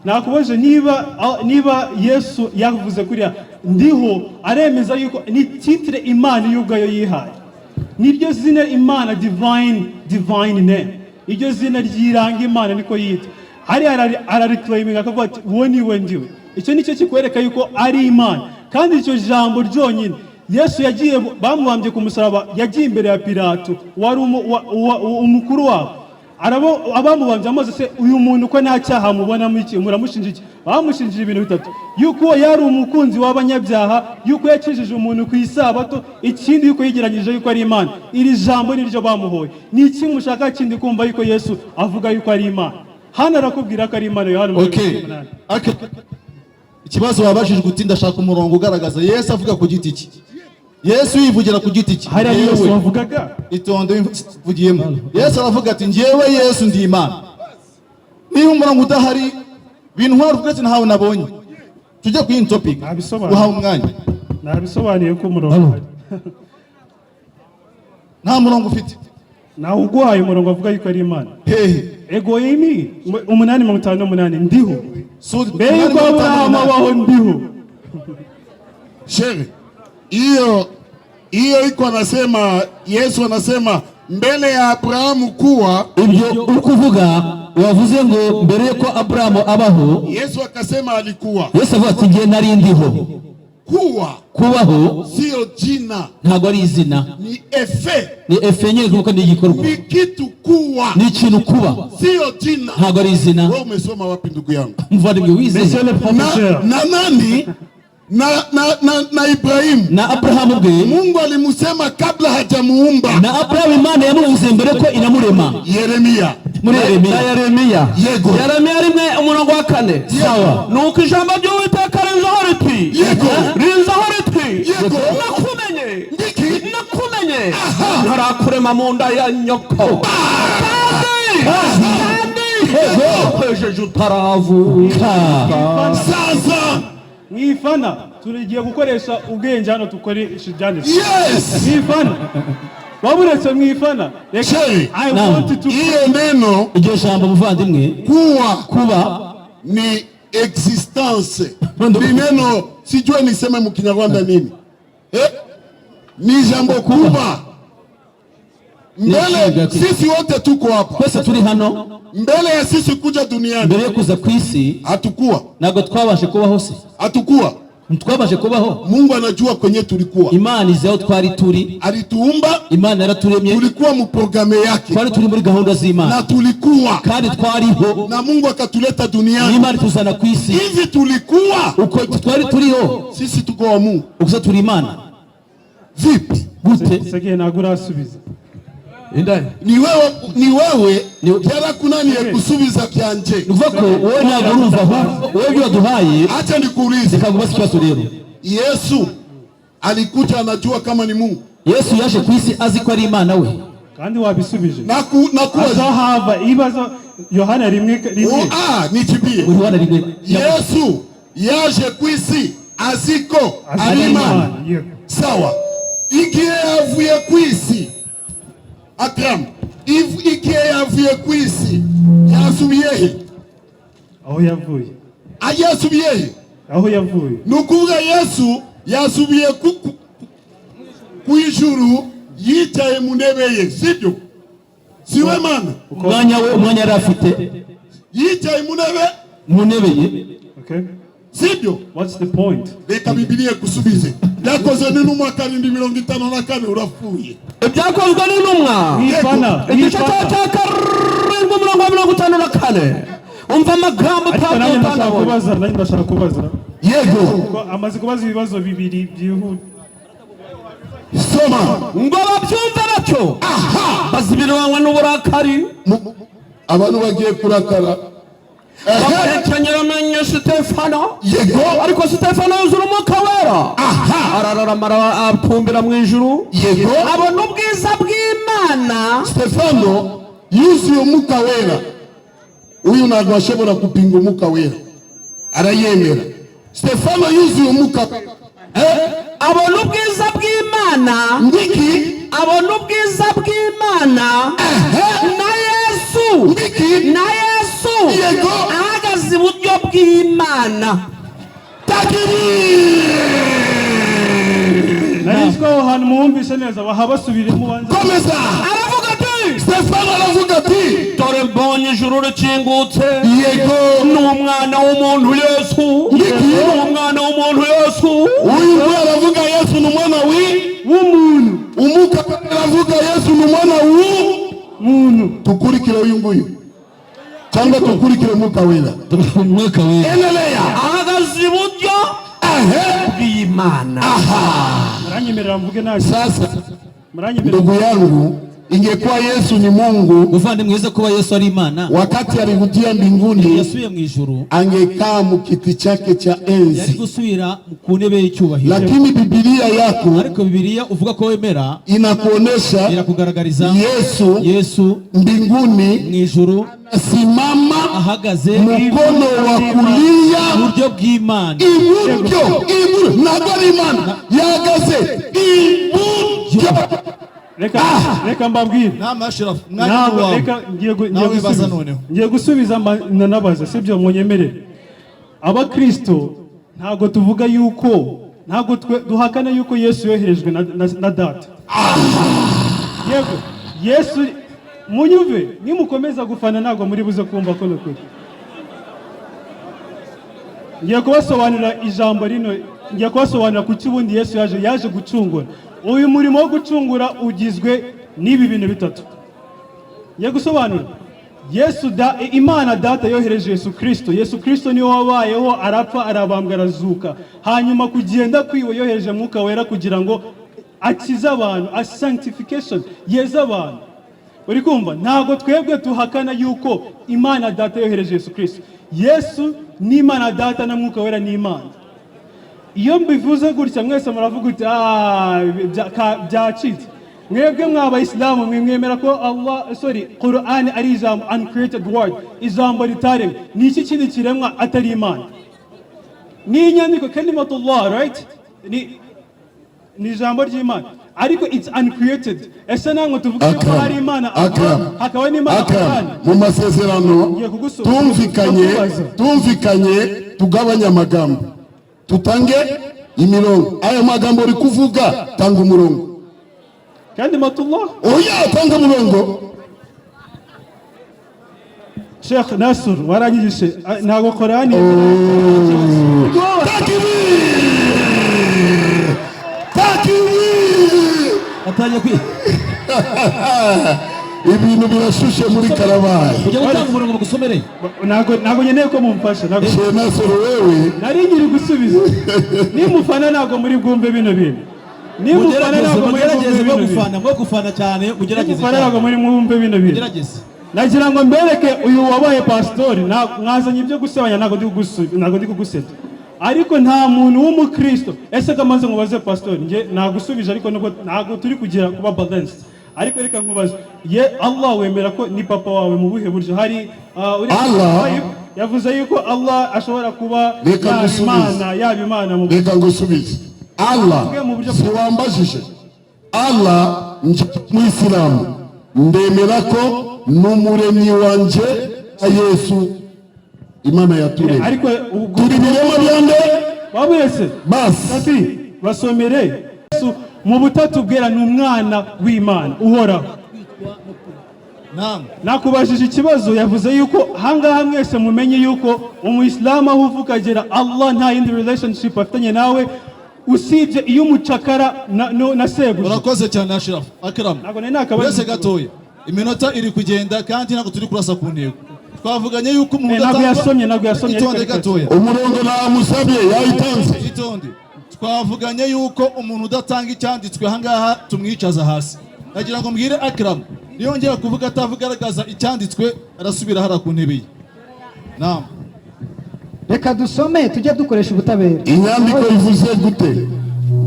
Nakubaje niba Yesu yavuze kuriya ndiho, aremeza yuko ni titre Imana yo ubwayo yihaye, niryo zina Imana, divine name, iryo zina ryiranga Imana niko yita. Hariya arariclaiminga, akavuga ati: "Uwo ni we ndiwe." Icyo nicyo kikwereka yuko ari Imana. Kandi iryo jambo ryonyine, Yesu yagiye, bamubambye ku musaraba, yagiye imbere ya Pilato wari umukuru wabo. Arabo abamubambye amaze se: "Uyu muntu ko nta cyaha mubonamo, iki muramushinja iki?" Bamushinjije ibintu bitatu: yuko yari umukunzi w'abanyabyaha, yuko yakijije umuntu ku Isabato, ikindi yuko yigeranyije yuko ari Imana. Iri jambo niryo bamuhoye. Ni iki mushaka kindi kumva yuko Yesu avuga yuko ari Imana? Hano arakubwira ko ari Imana, Yohana 8. Okay. Ikibazo wabajijwe uti: "Ndashaka umurongo ugaragaza Yesu avuga ku giti cye, Yesu yivugira ku giti cye." Hariya ni Yesu Yewe. wavugaga. Itonde, mvugiyemo. Yesu aravuga ati: "Njyewe Yesu ndi Imana." Niba umurongo udahari, bintwara uvuga ati: "Ntawe nabonye." Tujye ku yindi topic. Nabisobanuye. Uhawe umwanya. Nabisobanuye ko umurongo uhari. Nta murongo ufite. Nawe uguhaye umurongo avuga yuko ari Imana. Hehe? Egoyimi 8:58, ndiho mbere yuko 8:58. Aburahamu abaho, ndiho. Shere, hiyo hiyo iko anasema, Yesu anasema mbele ya Abrahamu kuwa. Ibyo uri kuvuga, wavuze ngo mbere yuko Aburahamu abaho. Yesu akasema alikuwa. Yesu avuga ati: "Njye nari ndiho." Kuwa Kubaho sio jina, ntabwo ari izina, ni effet. Ni effet nyine, kuko ni igikorwa. Ni kitu kuwa, Ni ikintu kuba, sio jina. ntabwo ari izina. Wewe umesoma wapi, ndugu yangu? Muvandimwe, wize? Monsieur le Na, professeur. na nani na Ibrahimu. Na Aburahamu bwe. Mungu alimusema kabla hajamuumba. Na Aburahamu Imana yamuvuze mbere ko inamurema. Yeremia. Muri Yeremiya. Na Yeremiya. Yego. Yeremiya 1 umurongo wa 4. Sawa. Nuko ijambo ry'Uwiteka rizaho riti, rizaho riti: Yego. "Nakumenye, Ngiki? nakumenye ntarakurema mu nda ya nyoko, kandi kwejeje utaravuka." Sasa. Mwifana, tugiye gukoresha ubwenge hano, tukoresha ibyanditswe. Mwifana, waburetse mwifana, reka. Sheri. I Naam. want to Hiyo neno Iryo jambo, muvandimwe, kuwa kuba ni existence. Ndo- Ni neno, sijue niseme mkinyarwanda nini, eh? Ni jambo kuba mbele. Ni Sisi wote tuko hapa. Twese turi hano. Mbele ya sisi kuja duniani, Mbere yo kuza ku isi, hatukuwa, ntabwo twabashe kubaho se? Hatukuwa. Ntitwabashe kubaho. Mungu anajua kwenye tulikuwa. Imana izi aho twari turi. Alituumba, Imana yaraturemye. tulikuwa mu programme yake Twari turi muri gahunda z'Imana. Na tulikuwa Kandi twariho. Na Mungu akatuleta duniani. N'Imana ituzana ku isi. Hivi tulikuwa, Uko twari turiho, sisi tuko wa Mungu. Uko turi Imana. Vipi? Gute? Segiye, ntabwo urasubiza. Inda. Ni wewe, ni wewe Ni- byarakunaniye gusubiza byanje. Ni ukuvuga ko wowe ntabwo urumva, ahubwo wowe ibyo waduhaye. Acha nikuulize. Reka ngubaze ikibazo rero. Yesu alikuja anajua kama ni Mungu? Yesu yaje ku isi azi ko ari Imana we? Kandi wabisubije. Nakubaza. Azahava ibibazo, Yohana 1:1. Oh, ah, nijibie. Muri Yohana 1. Yesu yaje kwisi aziko ari Imana? Yego. Sawa. Igihe yavuye kwisi, Akram, igihe yavuye kwisi yasubiye he? Aho yavuye. Ah, yasubiye he? Aho yavuye. Ni ukuvuga Yesu yasubiye ku ijuru, yicaye mu ntebe ye, sibyo? Siwe Mana? Umwanya we, umwanya yari afite. Yicaye mu ntebe. Mu ntebe ye. Okay. Sibyo? What's the point? Reka Bibiliya igusubize. Byakozwe n'Intumwa 7:54, urapfuye. Ibyakozwe n'Intumwa, Mwifana, igice cya mwifana. cya 7 umurongo wa 54. Umva amagambo. Ariko nanjye ndashaka Pawulo kubaza, nanjye ndashaka kubaza. Yego. Kuko amaze kubaza ibibazo bibiri byihuta. Soma. Ngo babyumve batyo, bazibiranwa n'uburakari, Abantu bagiye kurakara. bamuhekenyera amenyo Sitefano. Ariko Sitefano yuzura Umwuka Wera, arararama, atumbira mu ijuru, abona ubwiza bw'Imana. Stefano yuzuye Umwuka Wera. Uyu ntabwo ashobora kupinga Umwuka Wera, arayemera. Stefano yuzuye Umwuka. Abona ubwiza bw'Imana. Ngiki? Abona ubwiza bw'Imana na Yesu. Ngiki? Na Yesu ahagaze. Ahagaze iburyo bw'Imana. Takbir! Nari ko aho hantu muwumvise neza, bahabasubiremo ubanza. Komeza. Aravuga ati: Stefano aravuga ati: "Dore mbonye ijuru rikingutse, n'umwana w'umuntu Yesu, n'umwana w'umuntu Yesu." Uyu nguyu aravuga Yesu ni umwana w'umuntu. Umwuka aravuga Yesu ni umwana muntu. Tukurikire uyu nguyu cyangwa tukurikire Umwuka Wera? Umwuka Wera. Endelea. Ahagaze iburyo bw'Imana. Muranyemerera mvuge nabi? Sasa Muranyemerera? ndugu yangu, ingekuwa Yesu ni Mungu, Muvandimwe mwiza, kuba Yesu ari Imana, wakati alirudia mbinguni yasubiye mu ijuru, angekaa mukiti chake cha yari enzi, gusubira ku ntebe y'icyubahiro. Lakini Bibilia yako Ariko Bibiliya uvuga ko wemera inakuonesha irakugaragariza Yesu Yesu mbinguni mu ijuru simama ahagaze mkono wa kulia iburyo bw'Imana. Iburyo, iburyo, ntabwo ari Imana yahagaze iburyo. Reka mbabwire. Nama Ashraf, umwanya Ntabwo ni uwawe. reka ngiye Nawe baza gusubiza. noneho. Ngiye gusubiza nanabaza, sibyo? Munyemerere. Abakristo ntabwo tuvuga yuko, ntabwo twe duhakana yuko Yesu yoherejwe na Data. Yego, Yesu, munyumve, nimukomeza gufana ntabwo muri buze kumva ko nukuri. Ngiye kubasobanurira ijambo rino, ngiye kubasobanurira kuki ubundi Yesu yaje gucungura. Uyu murimo wo gucungura ugizwe n'ibi bintu bitatu ngiye gusobanura. Yesu da, Imana Data yohereje Yesu Kristo. Yesu Kristo niwe wabayeho, arapfa, arabambwa, arazuka. Hanyuma kugenda kwiwe yohereje Mwuka Wera kugira ngo akize abantu, a sanctification, yeze abantu. Uri kumva? Ntabwo twebwe tuhakana yuko Imana Data yohereje Yesu Kristo. Yesu ni Imana Data na Mwuka Wera ni Imana. Iyo mbivuze gutya mwese muravuga uti: "Ah, byacitse." Mwebwe mw'abayisilamu mwe mwemera ko Allah, sorry, Quran ari ijambo, uncreated word, ijambo ritaremwe. Ni iki kindi kiremwa atari Imana? Ni inyandiko, kalimatullah, right? Ni ijambo ry'Imana ariko it's uncreated. Ese namwe tuvuge ko Akram, hari Imana Akram, hakaba n'Imana Akram, Quran? Mu masezerano Ngiye tumvikanye, kukubaza. tumvikanye tugabanye amagambo, tutange imirongo. Ayo magambo uri kuvuga, tanga umurongo. Kalimatullah. Oya, tanga umurongo. Sheikh Nasur waranyigishije. Ah, ntabwo Korani Takbir! Takbir! Atangiye kwi Ibintu birashushe muri karabaye. Kujya gutanga umurongo bagusomere. Ntabwo nkeneye ko mumfasha, ntabwo. Sheikh Nasur, wewe Nari nkiri gusubiza. Nimufana ntabwo muri bwumve bino bintu. Nimufana Mugerageze, ntabwo muri bwumve mugerageze bino mwo bintu. gufana, mwo gufana cyane, mugerageze Nimufana ntabwo cyane. muri mwumve bino bintu. Mugerageze. Nagira ngo mbereke uyu wabaye pasitori. Mwazanye ibyo gusebanya, ntabwo ndi kugusebya, ariko nta muntu w'umukristo. Ese kamaze nkubaze pasitori, njye nagusubije, ariko nubwo ntabwo turi kugira kuba balanced, ariko reka nkubaze: ye Allah wemera ko ni papa wawe mu buhe buryo? Hari Allah- yavuze yuko Allah ashobora kuba Reka yaba ngusubize. Imana, yaba Imana mu Reka ngusubize. Allah Mu buryo- si wambajije Allah, nje Umuyisilamu ndemera ko n'umuremyi wanje Yesu, Imana yaturemye. Ariko ubwo Turi ibiremwa byande? Wabese Basi. Ati basomere Yesu mu butatu bwera ni umwana w'Imana uhoraho. Naam. Nakubajije ikibazo, yavuze yuko ahangaha mwese mumenye yuko umuyisilamu aho uva ukagera Allah nta yindi relationship afitanye nawe usibye iyo umucakara na sebuja. Urakoze cyane, Ashraf Akram. Ntabwo nari nakabaje. Uretse gatoya, iminota iri kugenda kandi ntabwo turi kurasa ku ntego. Twavuganye yuko umuntu Eh, ntabwo udatanga- yasomye, ntabwo yasomye, Itonde ariko- gatoya. Umurongo namusabye yayitanze. Itonde. Twavuganye yuko umuntu udatanga icyanditswe ahangaha tumwicaza hasi. Nagira ngo mbwire Akram, niyongera kuvuga atavugaragaza icyanditswe, arasubira hariya ku ntebe ye. Naam. Reka dusome, tujye dukoresha ubutabera. Inyandiko ivuze gute?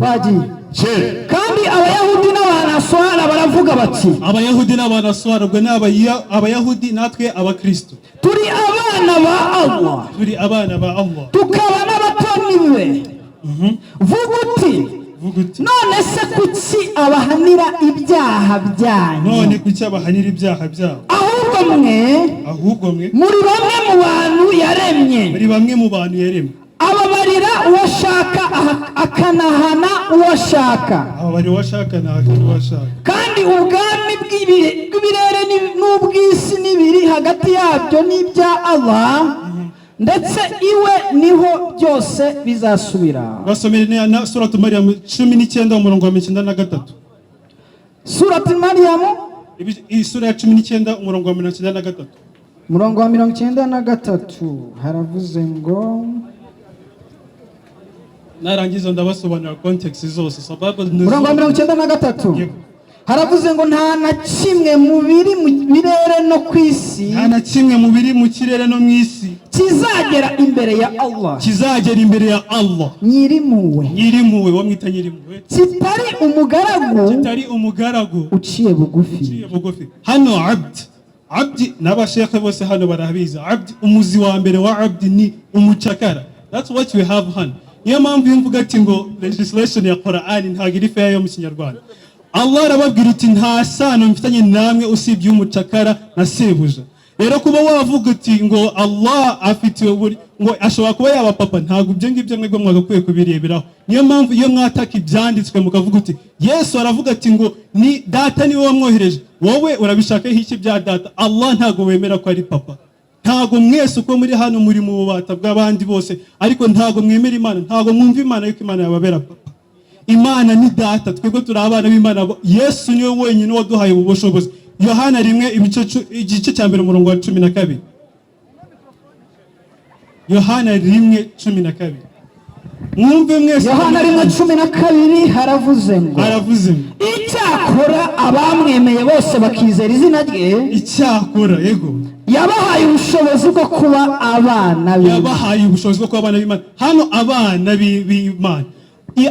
Bagiye. Ce Kandi Abayahudi n'Abanaswara baravuga bati: Abayahudi n'Abanaswara, ubwo ni Abayahudi natwe Abakristo. Turi abana ba Allah, Turi abana ba Allah, tukaba n'abatoni be. Vuga uti: Vuga uti: None se kuki abahanira ibyaha byanyu? None kuki abahanira ibyaha byabo? Ahubwo Ahubwo mwe, Ahubwo mwe, muri bamwe mu bantu yaremye. Muri bamwe mu bantu yaremye. Ababarira uwo ashaka, akanahana uwo ashaka. Ababarira uwo ashaka, ntahakana uwo ashaka. Kandi ubwami bw'ibirere n'ubw'isi n'ibiri hagati yabyo n'ibya Allah, ndetse iwe niho byose bizasubira. Basomere na Suratu Mariyamu 19, umurongo wa 93. Surati Mariyamu. Iyi sura ya 19, umurongo wa 93. Umurongo wa 93 haravuze ngo: Narangiza ndabasobanurira context zose, sababu nuzul. Umurongo wa 93. Yego. Haravuze ngo: nta na kimwe mu biri mu birere no ku isi Nta na kimwe mu biri mu kirere no mu isi kizagera imbere ya Allah kizagera imbere ya Allah Nyirimpuhwe Nyirimpuhwe, wamwita Nyirimpuhwe, kitari umugaragu kitari umugaragu uciye bugufi. Uciye bugufi. Hano abd, abdi n'abashekhe bose hano barabizi. Abdi, umuzi wa mbere wa abdi ni umucakara. That's what we have hano. Niyo mpamvu iyo mvuga ati ngo legislation ya Quran ntabwo iri fair yo mu Kinyarwanda. Allah arababwira uti: nta sano mfitanye namwe usibye umucakara na sebuja. Rero kuba wavuga uti ngo Allah afite ngo ashobora kuba yaba papa, ntabwo ibyo ngibyo mwebwe mwagakwiye kubireberaho. Niyo mpamvu iyo mwataka ibyanditswe mukavuga uti Yesu aravuga ati ngo ni data niwe wamwohereje, wowe urabishakaho iki bya data? Allah ntabwo wemera ko ari papa. Ntabwo mwese uko muri hano muri mu bubata bw'abandi bose, ariko ntabwo mwemera Imana, ntabwo mwumva Imana yuko Imana yababera papa. Imana ni data, twebwe turi abana b'Imana. Yesu niwe wenyine waduhaye ubu bushobozi. Yohana 1, igice cya mbere, umurongo wa 12. Yohana 1:12, mwumve mwese. Yohana 1:12 haravuze ngo: Aravuze ngo: Icyakora abamwemeye bose bakizera izina rye, Icyakora, yego. yabahaye ubushobozi bwo kuba abana be. Yabahaye ubushobozi bwo kuba abana b'Imana. Hano abana b'Imana,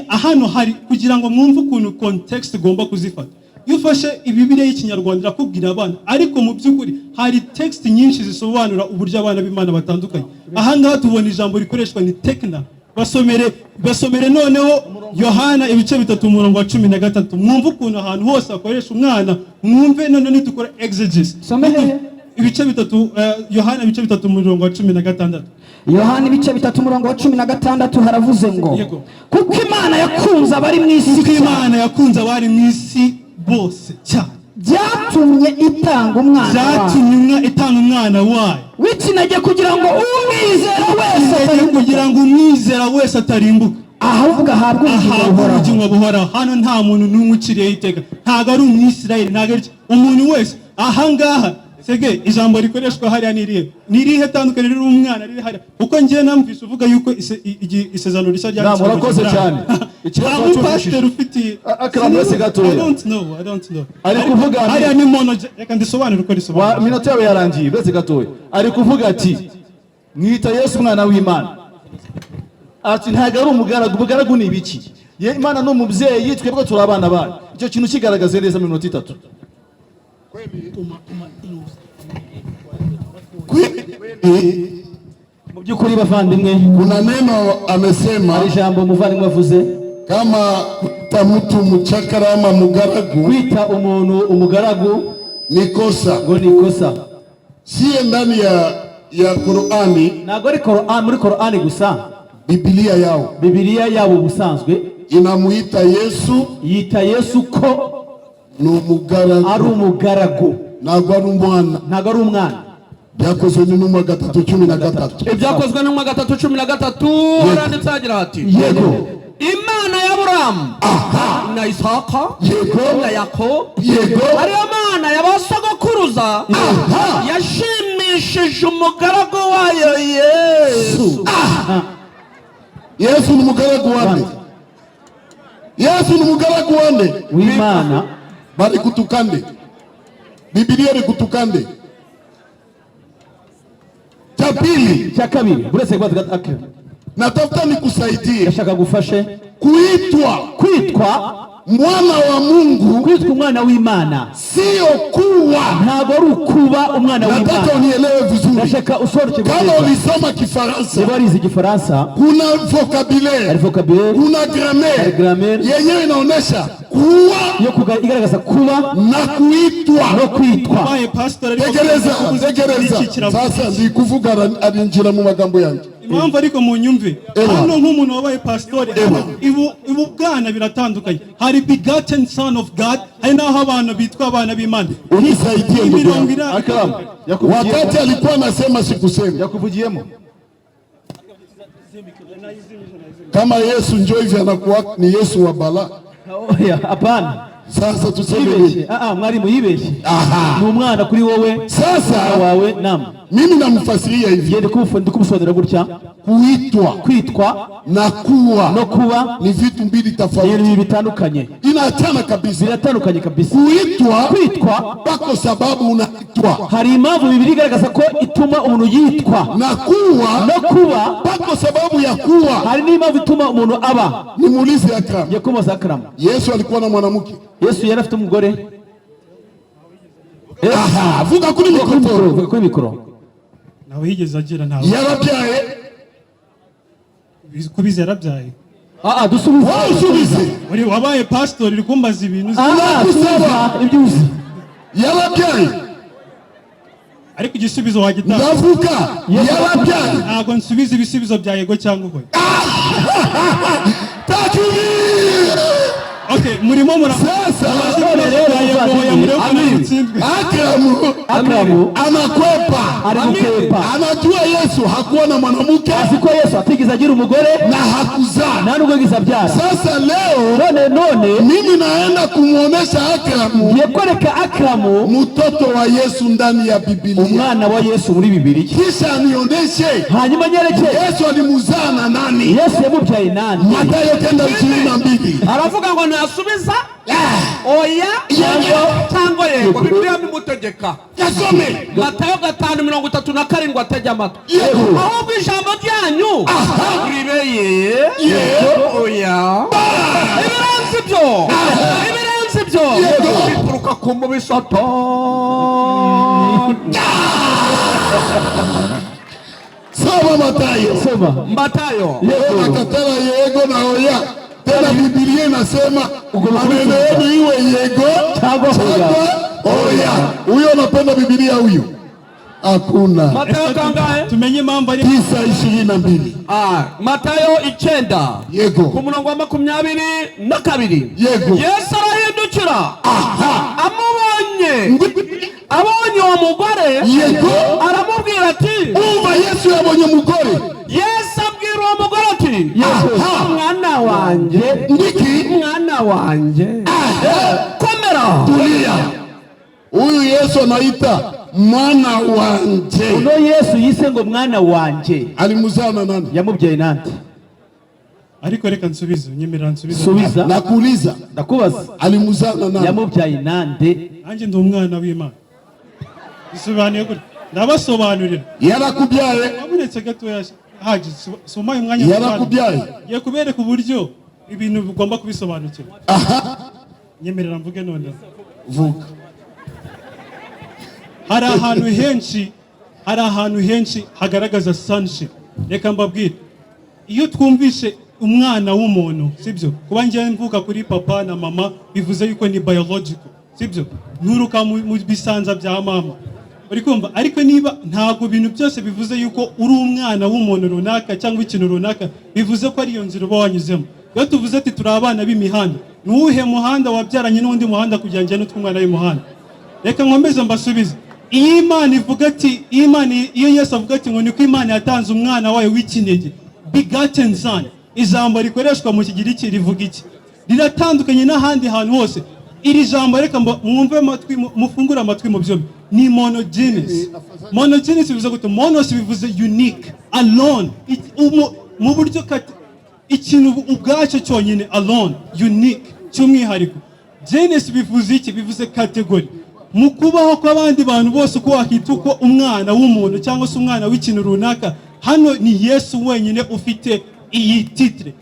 hano hari kugira ngo mwumve ukuntu context igomba kuzifata. Iyo ufashe Ibibiliya y'Ikinyarwanda irakubwira abana, ariko mu by'ukuri hari text nyinshi zisobanura uburyo abana b'Imana batandukanye. Aha ngaha tubona ijambo rikoreshwa ni tekna. Basomere, basomere noneho Yohana ibice 3, umurongo wa 13, mwumve ukuntu ahantu hose hakoresha umwana. Mwumve noneho nitukora exegesis. Some hehe? Ibice 3, Yohana ibice 3, umurongo wa 16. Yohana ibice 3, umurongo wa 16 haravuze ngo: Yego. Kuko Imana yakunze abari mu isi Kuko cyane, Imana yakunze abari mu isi bose cyane, byatumye itanga umwana wayo byatumye itanga umwana wayo w'ikinege, kugira ngo umwizera wese kugira atarimbuka, ngo umwizera wese atarimbuka, ahubwo ahabwe ubugingo ahabwa buhoraho. ubugingo buhoraho. Hano nta muntu n'umwe uciriyeho iteka, ntabwo ari Umwisirayeli, ntabwo ari umuntu wese ahangaha. Sege ijambo rikoreshwa hariya ni irihe? Ni irihe tandukaniro riri umwana riri hariya? Kuko njyewe namvise uvuga yuko isezerano rishya ryanditswe mu Murakoze Giheburayo. cyane. Ikibazo Nta wacyumvishije. mupasiteri ufitiye Akram, wese gatoya. I don't know, I don't know. Ari kuvuga Hariya ni mono, reka ndisobanure uko risobanura. Minota yawe yarangiye, uretse gatoya. Ari kuvuga ati mwita Yesu umwana w'Imana, ati ntabwo ari umugaragu. Umugaragu ni ibiki? Ye, Imana ni umubyeyi, twebwe turi abana bayo. Icyo kintu kigaragaze neza mu minota 3. Kweli, Mu by'ukuri bavandimwe, kuna neno amesema hari ijambo umuvandimwe avuze kama kuita mtu mchakara ama mugaragu kwita umuntu umugaragu ni kosa. ngo ni ikosa. Siye ndani ya Qurani, Ntabwo ari Korani, muri Korani gusa. Biblia yao Bibiliya yabo ubusanzwe inamuita Yesu yita Yesu ko ni umugaragu, ari umugaragu, ntabwo ari umwana. Ntabwo ari umwana. Byakozwe n'Intumwa 3:13. Ibyakozwe n'Intumwa 3:13 haranditse hagira hati: Yego. Imana ya Aburahamu na Isaka na Yakobo, ariyo Mana ya ba sogokuruza, yashimishije umugaragu wayo Yesu. Yesu ni umugaragu wande? Yesu ni umugaragu wande? W'Imana. Bari kutukande? Biblia iri kutukande? Cha pili, Icya kabiri, buretse kubaza ake natafuta nikusaidie ndashaka gufashe kuitwa kwitwa mwana wa Mungu kwitwa umwana w'Imana sio kuwa. ntabwo ari ukuba umwana Nataka w'Imana. unielewe vizuri. Ndashaka usobanukirwe Kama neza. ulisoma Kifaransa, Niba warize Igifaransa, kuna vocabulaire, hari vocabulaire, kuna grammaire hari grammaire yenyewe inaonyesha Kuwa Yo igaragaza kuba na kuitwa. no kwitwa. Wabaye pastor, ariko Tegereza, kuvuze tegereza. iki kiravuga Sasa ndi kuvuga, arinjira mu magambo yanjye. Impamvu, ariko mu nyumve. Ewa. Hano nk'umuntu wabaye pasitori, Ewa. ibu bwana biratandukanye. Hari begotten son of God, hari n'aho abana bitwa abana b'Imana. Unisaidie, ndugu Imirongo yangu. Akram yakuvugiyemo. Wakati alikuwa anasema sikusema. Yakuvugiyemo. Kama Yesu njo hivi anakuwa ni Yesu wa bala. Oya, hapana. Sasa tuseme Yibeshye. nini? Ah ah, mwarimu yibeshye. Aha. Ni umwana kuri wowe. Sasa wawe nam. Mimi namfasiria hivi. Ngiye ndi kumusobanurira gutya. Kuitwa Kwitwa na kuwa no kuba ni vitu mbili ni ibintu tofauti. bibiri bitandukanye. Inaachana kabisa. Biratandukanye kabisa. Kuitwa Kwitwa pako sababu unaitwa, hari impamvu Bibiri igaragaza ko ituma umuntu yitwa, na kuwa no kuba pako sababu ya kuwa. hari n'impamvu ituma umuntu aba. Nimuulize Akram, Ngiye kumubaza Akram. Yesu alikuwa na mwanamke? Yesu yari afite umugore? Aha, vuga kuri Vuga kuri mikoro, mikoro. vuga kuri mikoro. Ntawe yigeze agira, ntawe. Yarabyaye? Kubiza yarabyaye. Ah ah, dusubize. Wowe usubize. Uri wabaye pasitori, uri kumbaza ibintu uzi. Ah ah, subiza ibyo uzi. Yarabyaye? Ariko igisubizo wagitanga. Ndavuga, yarabyaye? Ntabwo nsubiza ibisubizo bya yego cyangwa oya. Takbir! Okay, murimo mura Sasa None rero bya yego oya, murebe ko Amini. mutsindwe. Akramu Akramu anakwepa, ari gukwepa. Anajua Yesu hakuwa na mwanamke Azi ko Yesu atigeze agira umugore na hakuzaa. nta nubwo yigeze abyara. Sasa leo None mimi naenda kumwonesha Akramu ngiye kwereka Akramu mtoto wa Yesu ndani ya Biblia, umwana wa Yesu muri Bibiliya, kisha anionyeshe hanyuma nyereke Yesu alimuzaa na nani. Yesu yamubyaye nande. Mathayo 9:22. Aravuga ngo ntasubiza oya cyangwa yego, Bibiliya bimutegeka. Kasome. Matayo 5:37, atega amatwi. Yego. Ahubwo ijambo ryanyu ribe ye, Yego. oya, ibirenze ibyo Yego. bituruka ku mubi Satani. Soma Mathayo. Soma. Matayo. Yego. Akatala yego na oya. Tena Biblia inasema maneno yenu iwe yego Cyangwa oya. Oya. Huyo anapenda Biblia huyu? Hakuna. Matayo kangahe? Tumenye impamvu ari 9:22. Ah, Matayo 9 Yego. ku murongo wa 22. Yego. Yesu arahindukira, amubonye, abonye uwo mugore, Yego. aramubwira ati Umva, Yesu yabonye umugore. Yesu abwira uwo mugore ati: Yesu. "Mwana wanjye, Ndiki mwana wanjye, komera." Tulia. Huyu Yesu anaita mwana wanje. Uno Yesu yise ngo mwana wanje. Alimuzaa na nani? Yamubyaye nande? Ariko reka nsubize, nyemerera nsubize. Subiza. Nakuuliza, Ndakubaza. alimuzaa na nani? Yamubyaye nande? Nanjye ndi umwana w'Imana, bisobanuye gutya, ndabasobanurira. Yarakubyaye? Wabonetse gatoya haji, si umpaye umwanya. Yarakubyaye? Ngiye kubereka uburyo ibintu bigomba kubisobanukirwa. Nyemerera mvuge noneho. Vuga. Hari ahantu henshi hagaragaza sonship. Reka mbabwire, iyo twumvishe umwana w'umuntu, sibyo? Kuba njyewe mvuka kuri papa na mama bivuze yuko ni biological, sibyo? Nturuka mu bisanza bya mama, uri kumva? Ariko niba ntabwo ibintu byose bivuze yuko uri umwana w'umuntu runaka cyangwa ikintu runaka bivuze ko ari iyo nzira uba wanyuzemo. Iyo tuvuze ati turi abana b'imihanda, ni uwuhe muhanda wabyaranye n'undi muhanda kugira ngo ngende umwana w'umuhanda? Reka nkomeze mbasubize. Iyo Imana ivuga ati, iyo Imana, iyo Yesu avuga ati ngo niko Imana yatanze umwana wayo w'ikinege, begotten son, ijambo rikoreshwa mu Kigiriki rivuga iki? Riratandukanye n'ahandi hantu hose iri jambo. Reka mwumve amatwi, mufungure amatwi mu byumve. Ni monogenes. Monogenes bivuze gute? Monos bivuze unique, alone. Mu buryo ikintu ubwacyo cyonyine, alone, unique, cy'umwihariko. Genes bivuze iki? Bivuze category mu kubaho kw'abandi bantu bose. Uko wakita uko umwana w'umuntu cyangwa se umwana w'ikintu runaka, hano ni Yesu wenyine ufite iyi titre.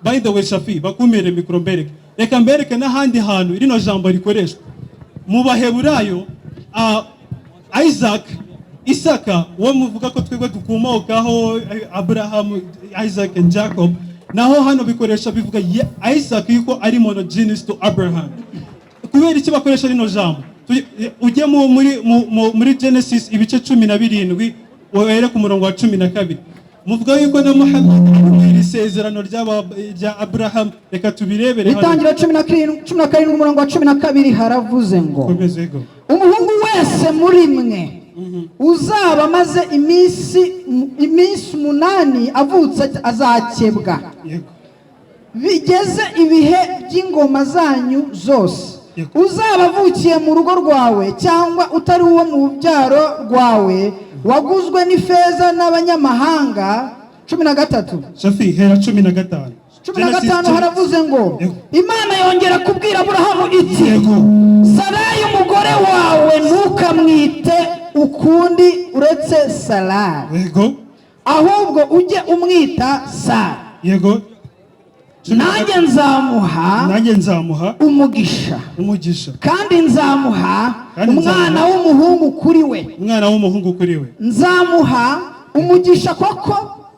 By the way, Shafi, bakumire mikoro mbereke. Reka mbereke n'ahandi hantu rino jambo rikoreshwa mu Baheburayo. Isaac, Isaka, uwo muvuga ko twebwe dukomokaho, Abraham, Isaac and Jacob. Naho hano bikoresha bivuga Isaac yuko ari monogenes to Abraham. Kubera iki bakoresha rino jambo? Ujye muri Genesis ibice 17, uhere ku murongo wa 12. Muvuga yuko na Muhammad ari muri iri sezerano rya Abraham. Reka tubirebere hano. Itangiriro 17, umurongo wa 12, haravuze ngo: Komeza, yego. "Umuhungu wese muri mwe uzaba amaze iminsi 8 avutse azakebwa, bigeze ibihe by'ingoma zanyu zose. Uzaba avukiye mu rugo rwawe cyangwa utari uwo mu rubyaro rwawe waguzwe n'ifeza n'abanyamahanga." 13. Shafi, hera 15. cumi na Genesis gatanu haravuze ngo: "Imana yongera kubwira Aburahamu iti: Sarayi umugore wawe ntukamwite ukundi uretse Sarayi, ahubwo ujye umwita Sara. Nanjye nzamuha Nanjye nzamuha umugisha, umugisha, kandi nzamuha Kandi umwana nzamuha w'umuhungu kuri we. Umwana w'umuhungu kuri we. Nzamuha umugisha koko,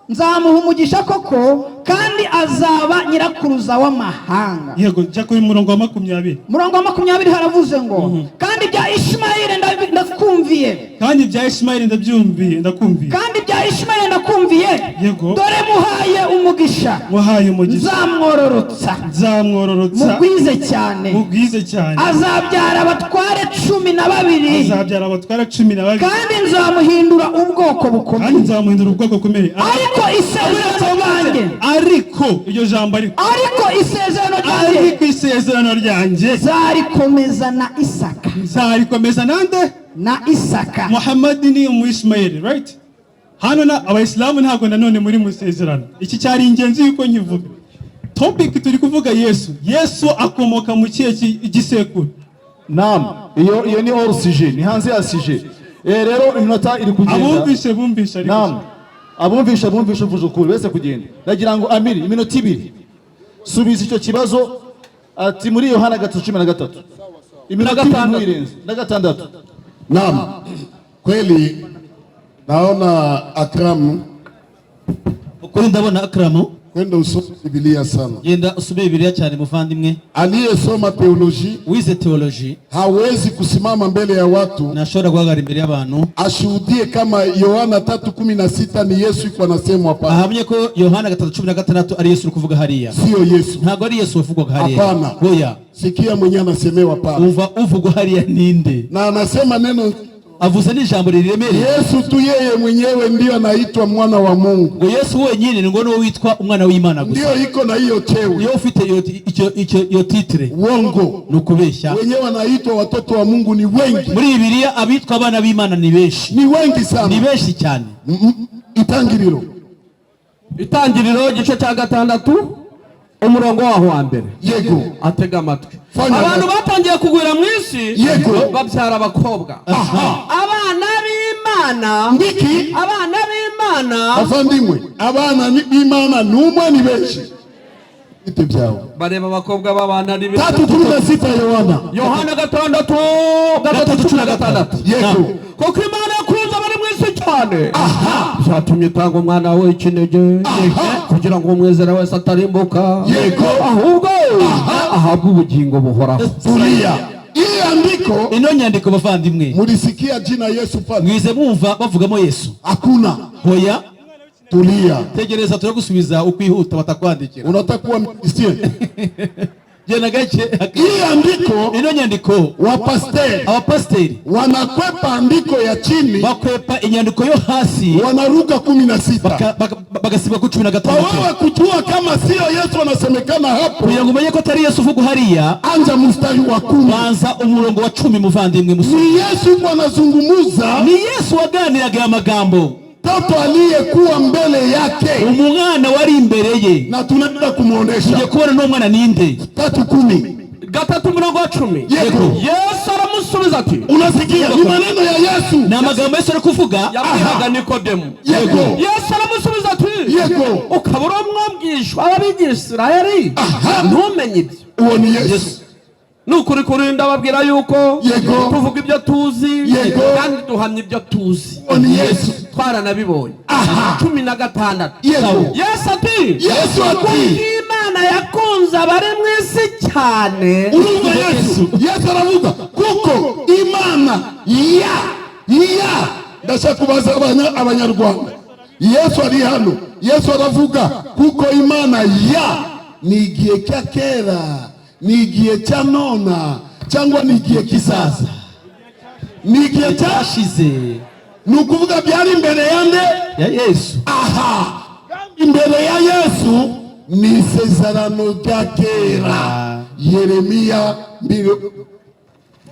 nzamuha umugisha koko, kandi azaba nyirakuruza w'amahanga." Yego, jya kuri murongo wa 20. Murongo wa 20 haravuze ngo: "Kandi ibya Ishimayeli ndakumviye." Kandi ibya Ishimayeli ndabyumviye, ndakumviye. "Kandi ibya Ishimayeli ndakumviye. Dore muhaye umugisha, Muhaye umugisha, nzamwororotsa, nzamwororotsa, mugwize cyane, mugwize cyane, azabyara abatware 12, azabyara abatware 12, kandi nzamuhindura ubwoko kandi bukomeye." Nzamuhindura ubwoko bukomeye. "Ariko isezerano ryanjye," Ariko iryo jambo, ariko, "ariko isezerano ryanjye ariko isezerano ryanjye nzarikomeza na Isaka." Nzarikomeza nande? Na Isaka. Muhammad ni umwishimayeli, right? Hano na abayisilamu ntabwo nanone muri mu isezerano. Iki cyari ingenzi yuko nkivuga. Topic turi kuvuga Yesu. Yesu akomoka mu kihe gisekuru? Naam, iyo ni hors sujet, ni hanze ya sujet. Rero iminota iri kugenda. Abumvishe bumvishe, ariko Naam. Abumvishe bumvishe, uvuze ukuri wese kugenda. Ndagira ngo Amiri, iminota 2, subiza icyo kibazo ati muri Yohana 3:13. Iminota 2 ntuyirenze. Na gatandatu. Naam, kweli naona Akram Ukuri ndabona Akaramu kwenda usome Biblia sana. Genda usome Bibiliya cyane, muvandimwe. Aliyesoma theology Wize theology hawezi kusimama mbele ya watu ntashobora guhagarara imbere y'abantu ashuhudie kama Yohana 3:16 ni Yesu iko anasemwa pale. Ahamye ko Yohana 3:16 ari Yesu uri kuvuga hariya. Sio Yesu. Ntabwo ari Yesu wavugwaga hariya. Hapana. Oya. Sikia mwenye anasemewa pale. Umva uvugwa hariya ninde. Na anasema neno Avuze n'ijambo riremereye. Yesu tu yeye mwenyewe ndiyo anaitwa mwana wa Mungu. Ngo Yesu wenyine ni ngo niwe witwa umwana w'Imana gusa. Ndiyo iko na hiyo cheo. Niyo ufite iyo titre. Uongo. Ni ukubeshya. Wenyewe wanaitwa watoto wa Mungu ni wengi. Muri Bibiliya abitwa abana b'Imana ni benshi. Ni wengi sana. Ni benshi cyane. Itangiriro. Itangiriro igice cya 6, umurongo waho wa mbere. Yego. Atega amatwi. Fanya Abantu gato. batangiye kugwira mu isi, babyara abakobwa. Abana b'Imana, Ndiki abana b'Imana bavandimwe, abana b'Imana numwe ni benshi. Bite byawe. Bareba abakobwa b'abana ari beza. 3:16 Yohana. Yohana 6, 3:16. Yego. Kuko Imana yakunze abari mu isi cyane, byatumye itanga umwana we w'ikinege, kugira ngo umwizera wese atarimbuka, ahubwo ahabwe ubugingo buhoraho. Tulia. Hii andiko Ino nyandiko, bavandimwe, mulisikia jina Yesu pale? Mwize mwumva bavugamo Yesu? Hakuna. Hoya. Tulia. Tegereza, turagusubiza ukwihuta batakwandikira. Unataka kuwa Christian? Genda gake. Hii andiko Ino nyandiko wapasteri abapasiteri wanakwepa andiko ya chini, bakwepa inyandiko yo hasi, wanaruka 16. Bagasiba ku cumi na Kwa gatandatu. wewe kujua kama sio Yesu anasemekana hapo, Kugira ngo umenye ko atari Yesu uvugwa hariya, anja mstari wa 10. Banza umurongo wa 10, muvandimwe musore. Ni Yesu yuko anazungumuza, Ni Yesu waganiraga aya magambo, mtoto aliyekuwa mbele yake, umwana wari imbere ye. Na tunaenda kumuonesha. Tugiye kubona n'uwo mwana ninde. 3:10. 3 umurongo wa 10. Yego. Yesu aramusubiza ati, Unasikia? Ni maneno ya Yesu. Ni amagambo Yesu ari kuvuga. Yabwiraga Nikodemu. Yesu aramusubiza ati, ukaba uri umwabwishwa w'abigisirayeli ntumenye ibyo? Uwo ni Yesu. Ni ukuri kuri ndababwira yuko Yego. tuvuga ibyo tuzi Yego. kandi duhamya ibyo tuzi. Uwo ni Yesu. Twaranabibonye. Aha. 16. Yego. Yesu ati: Yesu ati: "Kuko Imana yakunze abari mu isi cyane." Urumva Yesu, Yesu aravuga kuko Imana ya ndashaka kubaza Abanyarwanda, Yesu ari hano, Yesu aravuga kuko Imana ya ni igihe cya kera, ni igihe cya nona, cyangwa ni igihe kizaza? Ni igihe Cyashize. Ni ukuvuga byari imbere ya nde? Ya Yesu. Aha, imbere ya Yesu ni isezerano rya kera. Yeremiya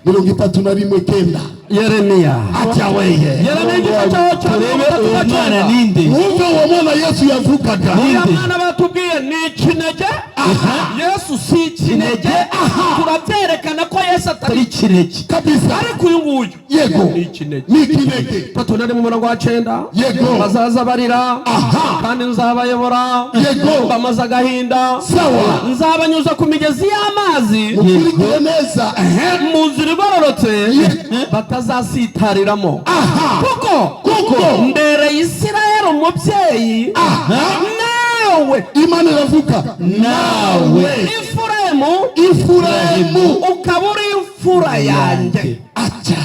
31:9. Yeremiya. Acha weye. Yeremiya igice cyaho cya Turebe mirongo uwo itatu na mwana cyenda. ninde. Mwumve uwo mwana Yesu yavugaga. Uriya mwana batubwiye ni ikinege. Yesu si ikinege, turabyerekana ko Yesu atari Atari ikinege. Kabisa. Ariko uyu nguyu Yego. ni ikinege. Ni ikinege. 31 umurongo wa 9. Yego. Bazaza barira, Aha. kandi nzabayobora. Yego. Bamaze agahinda. Sawa. Nzabanyuza ku migezi y'amazi, Mukurikire neza, ehe. mu nzira igororotse batazasitariramo, Aha. kuko Kuko mbereye Isirayeli umubyeyi, Aha. nawe Imana iravuga nawe Efurayimu, Ifurayimu, ukaba uri imfura yanjye. Acha.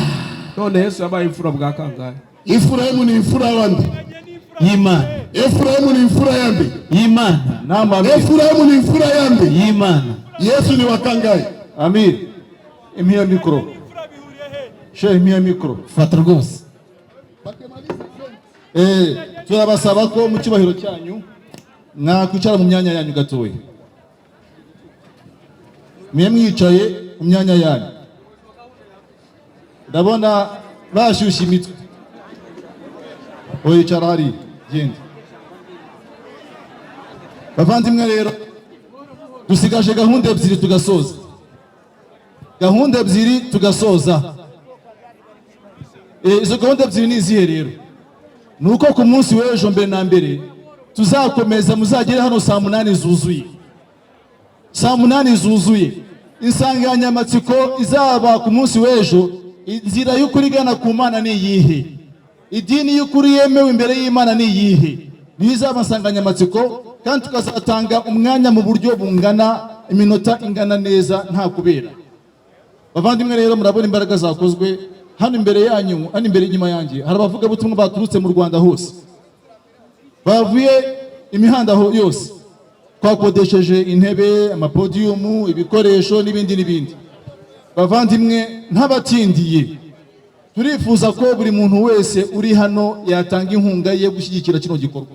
None Yesu yabaye imfura bwa kangahe? Ifurayimu ni imfura wande? Y'Imana. Efurayimu ni imfura yande? Y'Imana. Nama Amir. Efurayimu ni imfura yande? Y'Imana. Yesu ni wa kangahe? Amir, impiya mikoro, shehe, impiya mikoro. Fata rwose. Turabasaba ko mu cyubahiro cyanyu mwakwicara mu myanya yanyu gatoya, mwe mwicaye mu myanya yanyu, ndabona bashyushye imitwe. Oyicara hariya, genda. Bavandimwe rero, dusigaje gahunda ebyiri tugasoza, gahunda ebyiri tugasoza. Izo gahunda ebyiri ni izihe rero? Ni uko ku munsi w'ejo, mbere na mbere tuzakomeza, muzagere hano saa 8 zuzuye, saa 8 zuzuye. Insanganyamatsiko izaba ku munsi w'ejo: inzira y'ukuri igana ku Mana ni iyihe? Idini y'ukuri yemewe imbere y'Imana ni iyihe? Niyo izaba insanganyamatsiko, kandi tukazatanga umwanya mu buryo bungana, iminota ingana neza, nta kubera. Bavandimwe rero, murabona imbaraga zakozwe hano imbere yanyu, hano imbere inyuma yanjye hari abavugabutumwa baturutse mu Rwanda hose, bavuye imihanda aho yose. Twakodesheje intebe, amapodiyumu, ibikoresho n'ibindi n'ibindi. Bavandimwe, ntabatindiye, turifuza ko buri muntu wese uri hano yatanga inkunga ye gushyigikira kino gikorwa.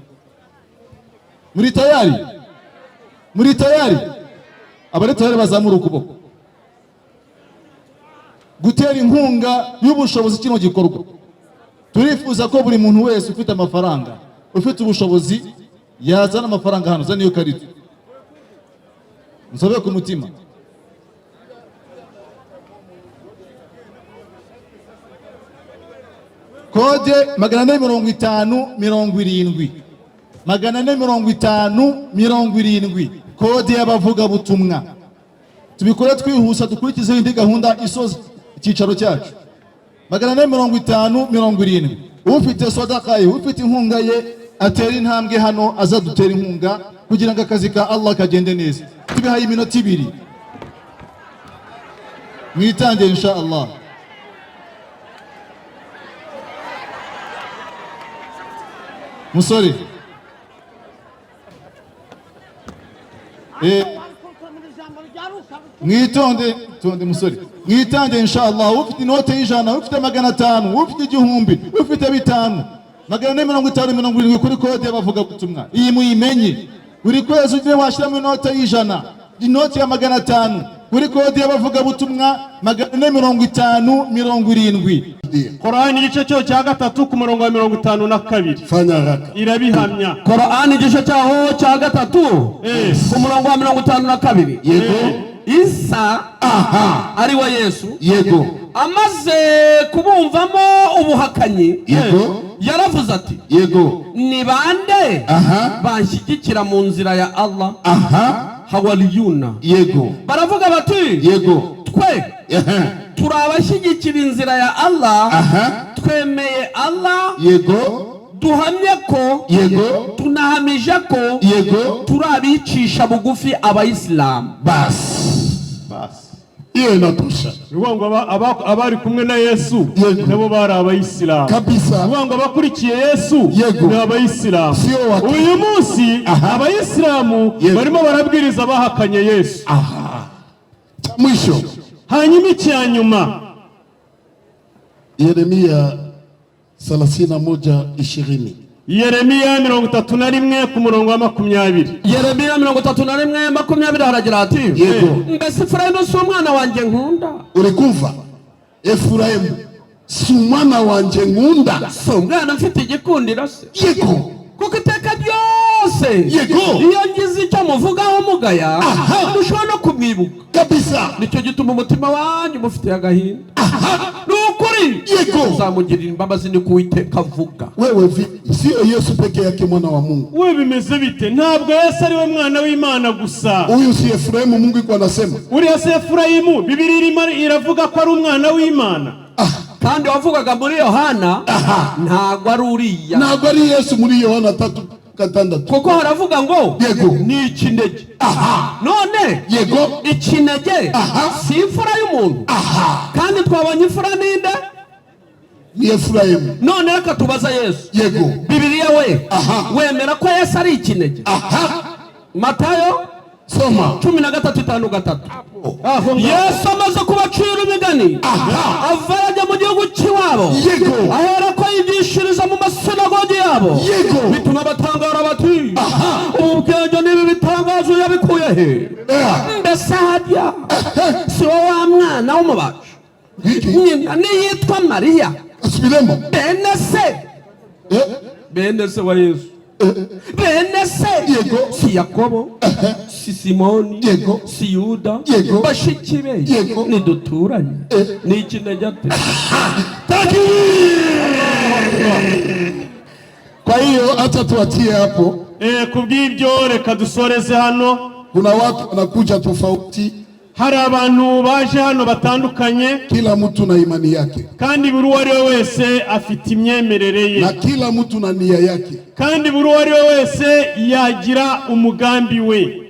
Muri tayari? Muri tayari? Abari tayari bazamura ukuboko gutera inkunga y'ubushobozi kino gikorwa. Turifuza ko buri muntu wese ufite amafaranga, ufite ubushobozi, yazana amafaranga hano. Zana iyo karita, nsobe ku mutima. Kode 450 70, 450 70, kode y'abavugabutumwa. Tubikore twihuse, dukurikizeho indi gahunda isoza icyicaro cyacu. 450 70. Ufite sodaka ye, ufite inkunga ye, atera intambwe hano, azadutera inkunga kugira ngo akazi ka Allah kagende neza. Tubihaye iminota 2, mwitange insha Allah. Musore, mwitonde tonde musore, mwitange inshallah. Ufite inote y'100, ufite 500, ufite 1000, ufite 5, 450 70 kuri kode y'abavugabutumwa. Iyi muyimenye, buri kwezi ujye washyiramo inote y'100, inoti ya 500 kuri kode y'abavugabutumwa 450 70. Korani igice cyo cya 3 ku murongo wa 52. Fanya haraka. Irabihamya. Korani igice cyaho cya 3 ku murongo wa 52. Yego. Isa, Aha. ari we Yesu, Yego. amaze kubumvamo ubuhakanyi, Yego. yaravuze ati: Yego. "Ni bande Aha. banshyigikira mu nzira ya Allah?" Aha. Hawariyuna Yego. baravuga bati: Yego. Twe turi abashyigikira inzira ya Allah. Twemeye Allah. Duhamye ko, tunahamije ko turi abicisha bugufi, abayisilamu. Basi, hiyo inatosha. Ni ukuvuga ngo abari kumwe na Yesu nabo bari abayisilamu. Kabisa. Ni ukuvuga ngo abakurikiye Yesu ni abayisilamu. Sio Uyu munsi abayisilamu barimo barabwiriza abahakanye Yesu. Cha mwisho, Hanyuma icya nyuma, Yeremia 31:20. Yeremiya 31 ku murongo wa 20. Yeremiya 31:20 haragira hati: "Mbese Efurayimu si umwana wanjye nkunda?" Uri kumva? Efuraimu si umwana wanje nkunda? Si umwana mfite igikundiro se? Kuko iteka ryose iyo ngize icyo muvugaho mugaya, ntushobora no kumwibuka. Nicyo gituma umutima wanyu mufitiye agahinda. Ni ukuri, nzamugirira imbabazi, ni Uwiteka avuga. Wewe vipi? Sio Yesu peke yake mwana wa Mungu. We bimeze bite? Ntabwo Yesu ari we mwana w'Imana gusa. Huyu si Efuraimu Mungu iko anasema? Uriya se Efurayimu Bibiri irimo iravuga ko ari umwana w'Imana? Kandi wavugaga muri Yohana ntabwo ari uriya. Ntabwo ari Yesu muri Yohana 3:6. Kuko haravuga ngo ni ikinege. None ikinege si imfura y'umuntu? Kandi twabonye imfura ninde? Ni Efuraimu. None reka tubaza Yesu. Bibiliya we, wemera ko Yesu ari ikinege? Matayo Soma. 13:53. Yesu amaze kubacira imigani, ava ajya mu gihugu cy'iwabo. Ahera ko yigishiriza mu masinagogi yabo, bituma batangara bati: "Ubu bwenge n'ibi bitangazo yabikuye he? Mbese harya si wowe wa mwana w'umubaji? Nyina niyitwa Mariya? Asubiremo. Bene se, bene se wa Yesu, bene se si Yakobo, si Simoni, si Yuda? Bashiki be ntiduturanye? Ni ikinege ate?" Takbir! Kwa hiyo acha tuachie hapo. Kubw'ibyo reka dusoreze hano. Kuna watu wanakuja tofauti, Hari abantu baje hano batandukanye, kila mtu na imani yake kandi buri uwo ari we wese afite imyemerere ye, na kila mtu na nia yake. Kandi buri uwo ari we wese yagira umugambi we.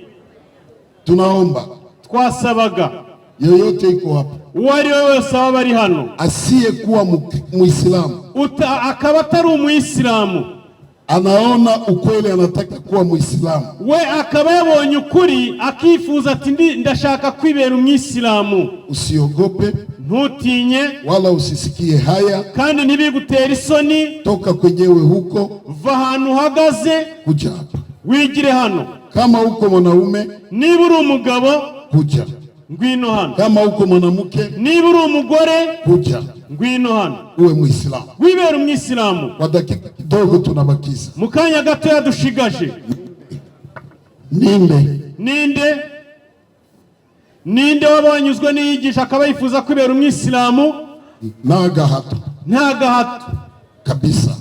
Tunaomba Twasabaga yoyote iko hapa uwo ari we wese waba ari hano asiyekuwa Muislamu akaba atari umuyisilamu, anaona ukweli, anataka kuwa Muislamu, we akaba yabonye ukuri akifuza ati ndashaka kwibera umwisilamu, usiogope ntutinye wala usisikie haya, kandi ntibigutere isoni. Toka kwenyewe huko Va ahantu uhagaze kuja hapa. wigire hano. Kama uko mwanaume, Niba uri umugabo, kuja. ngwino hano. Kama uko mwanamke, Niba uri umugore, kuja ngwino hano uwe Muislamu. wibera umwisilamu. Kwa dakika kidogo tunabakiza. Mu kanya gatoya dushigaje. Ninde? Ninde, ninde waba wanyuzwe n'iyigisha akaba yifuza kwibera umwisilamu? Na gahato. Nta gahato. Kabisa.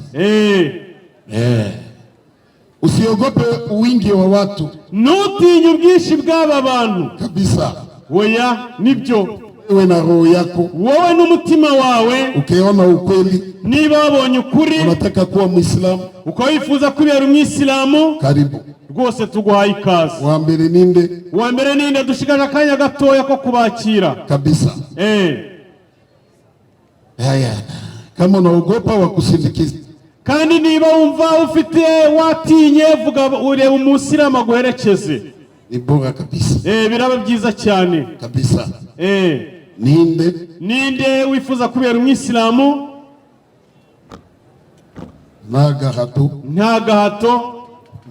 Usiogope wingi wa watu. Ntutinye ubwinshi bw'aba bantu. Kabisa. Oya, nibyo. Wewe na roho yako, Wowe n'umutima wawe, ukiona ukweli, niba wabonye ukuri, unataka kuwa Muislamu, ukaba wifuza kwibera umwisilamu, karibu. rwose tuguhaye ikaze. Wa mbere ninde? Uwa mbere ninde? Dushigaje akanya gatoya ko kubakira. Kabisa. Haya, kama unaogopa wakusindikiza. Kandi niba wumva ufite watinye, vuga ureba umusilamu aguherekeze. Ni bora kabisa. Biraba byiza cyane. Kabisa. Ninde? Ninde wifuza kubera umwisilamu? Nta gahato. Nta gahato.